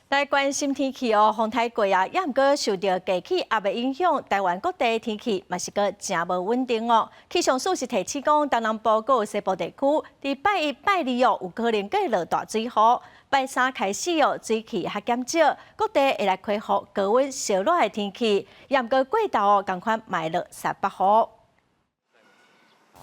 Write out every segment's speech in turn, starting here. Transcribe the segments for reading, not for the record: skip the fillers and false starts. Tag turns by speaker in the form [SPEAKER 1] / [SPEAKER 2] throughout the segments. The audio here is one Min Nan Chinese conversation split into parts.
[SPEAKER 1] 來關心天氣哦，風颱過啊，猶毋過受著低氣壓的影響，台灣各地天氣嘛是閣誠無穩定哦。氣象署是提醒講，東南部閣西部地區，佇拜一、拜二哦，有可能閣會落大水雨。拜三開始哦，水汽較減少，各地會來恢復高溫燒熱的天氣。猶毋過過晝哦，仝款嘛會落西北雨。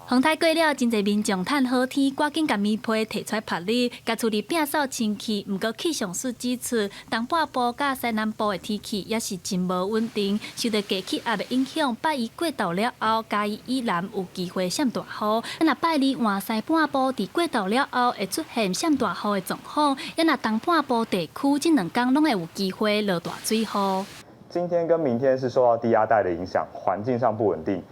[SPEAKER 2] 風颱過了，真濟民眾趁好天，趕緊共棉被提出來曬日，共厝裡摒掃清氣。毋過氣象署指出，東半部佮西南部的天氣也是真無穩定，受著低氣壓的影響，拜一過晝了後，嘉義以南有機會閃大雨。若拜二換西半部佇過晝了後會出現閃大雨的狀況，若東半部地區這兩工攏會有機會落大水雨。
[SPEAKER 3] 今天跟明天是受到低壓帶的影響，環境上不穩定。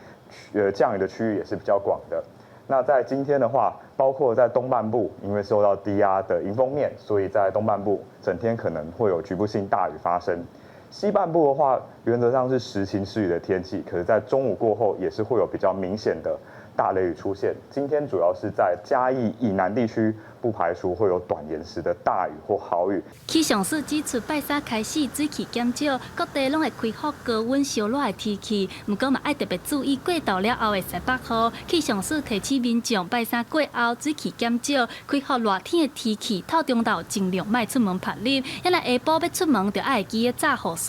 [SPEAKER 3] 降雨的區域也是比較廣的。那在今天的話，包括在東半部，因為受到低壓的迎風面，所以在東半部整天可能會有局部性大雨發生。西半部的話，原則上是時晴時雨的天氣，可是，在中午過後也是會有比較明顯的大雷雨出現。今天主要是在嘉義以南地區，不排除會有短延時的大雨或豪雨。
[SPEAKER 2] 氣象署指出，拜三開始水汽減少，各地攏會恢復高溫燒熱的天氣。毋過嘛，愛特別注意過晝了後的西北雨。氣象署提醒民眾，拜三過後水汽減少，恢復熱天的天氣，透中晝盡量莫出門曬日。若下晡欲出門，就愛會記得罩雨傘。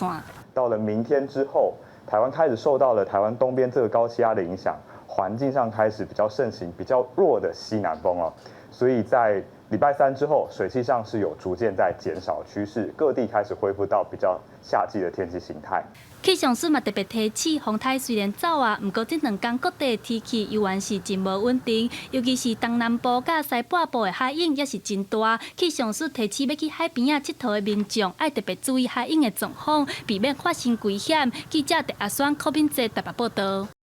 [SPEAKER 3] 到了明天之後，台灣開始受到了台灣東邊這個高氣壓的影響，環境上開始比較盛行比較弱的西南風哦，所以在禮拜三之後，水汽上是有逐漸在減少趨勢，各地開始恢復到比較夏季的天氣形態。
[SPEAKER 2] 氣象署嘛特別提醒，風颱雖然走啊，毋過這兩工各地天氣猶原是真無穩定，尤其是東南部佮西半部的海湧也是真大。氣象署提醒，欲去海邊仔𨑨迌的民眾，愛特別注意海湧的狀況，避免發生危險。記者鄭阿雙、柯敏哲台北報道。